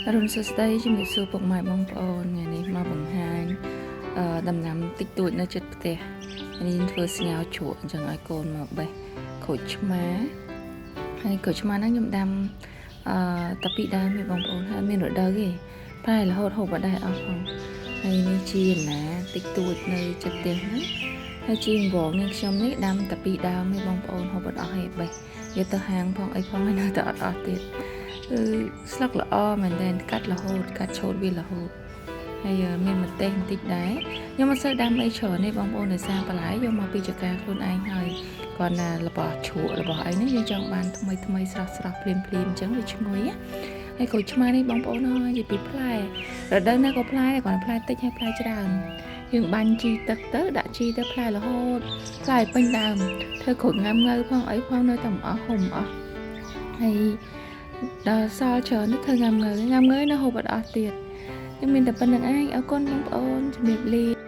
អរុណសួស្តីជំរាបសួរពុកម៉ែបងប្អូនថ្ងៃនេះមកបង្ហាញអឺដំណាំតិចតួចនៅជិតផ្ទះនេះធ្វើស្ងោរជ្រក់អញ្ចឹងឲ្យកូនមកបេះក្រូចឆ្មាហើយក្រូចឆ្មាហ្នឹងខ្ញុំដាំអឺតាពីដើមទេបងប្អូនហើយមានរដូវទេផ្លែរហូតហូបអត់ដែរអស់ផងហើយនេះជាណាតិចតួចនៅជិតផ្ទះហ្នឹងហើយជីអង្វងនេះខ្ញុំនេះដាំតាពីដើមទេបងប្អូនហូបអត់អស់ទេបេះយកទៅហាងផងអីផងហើយនៅតែអត់អស់ទៀត គឺស្លឹកល្អមែនទែនកាត់រហូតកាត់ឆូតវារហូតហើយមានម្ទេសបន្តិចដែរខ្ញុំមិនសូវដាំអីច្រើនទេបងប្អូនដោយសារបន្លែយកមកពីចការខ្លួនឯងហើយគ្រាន់តែរបស់ជ្រក់របស់អីហ្នឹងយើងចង់បានថ្មីថ្មីស្រស់ស្រស់ភ្លាមភ្លាមអញ្ចឹងវាឈ្ងុយណាហើយក្រូចឆ្មានេះបងប្អូនអើយនិយាយពីផ្លែរដូវណាក៏ផ្លែដែរគ្រាន់តែផ្លែតិចហើយផ្លែច្រើនយើងបាញ់ជីទឹកទៅដាក់ជីទៅផ្លែរហូតផ្លែពេញដើមធ្វើក្រូចងើមងើផងអីផងនៅតែមិនអស់ហុំអស់ហើយ ដល់សល់ច្រើនទៅធ្វើង៉ាំងើង៉ាំងើនៅហូបអត់អស់ទៀតខ្ញុំមានតែប៉ុណ្្នឹងឯងអរគុណបងប្អូនជំរាបលា។